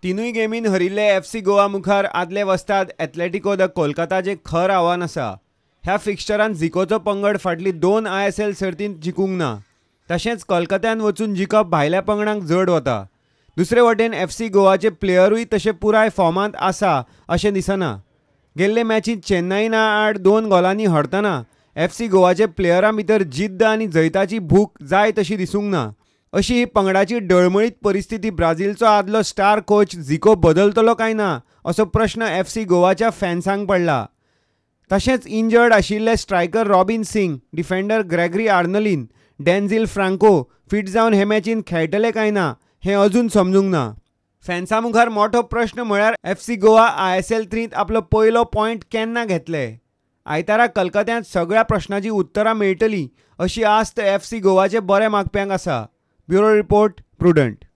तिनूय गेमीन हरिल्ले एफसी गोवा मुखार आदले वस्ताद एथलेटिको the कोलकाताचें खर आव्हान आसा. ह्या फिक्स्चरांत झिकोचो पंगड फाटली 2 ISL सर्तींत जिखूंक ना. तशेंच कोलकात्यान वचून जिखप भायल्या पंगडांक जड वता. दुसरे वटेन एफसी गोवाचे प्लेयरूय तशे पुराय फॉर्मांत आसा अशें दिसना. गेल्ले मॅचींत चेन्नईना आड 2 गोलांनी हरतना एफसी गोवाचे प्लेयरां भितर जिद्द आनी जैताची भूक जाय तशी दिसूंक ना. अशी ही पंगडाची डळमळीत परिस्थिती ब्राझीलचो आदलो स्टार कोच झिको बदलतलो काय ना असो प्रश्न एफसी गोवाच्या फॅन्सांक पडला. तशेंच इंजर्ड आशिल्ले striker Robin Singh, defender Gregory Arnolin, Denzil Franco fit जावन हे मॅचींत खेळटले काय ना हें अजून समजूंक ना. फॅन्सां मुखार मोठो प्रश्न म्हळ्यार एफसी गोवा ISL 3त आपलो पयलो पॉयंट केन्ना घेतले. आयतारा कलकत्यांत सगळ्या प्रश्नाची उत्तरां मेळटली अशी आस्त एफसी गोवाचे बरे मागप्यांक आसा. Bureau report, Prudent.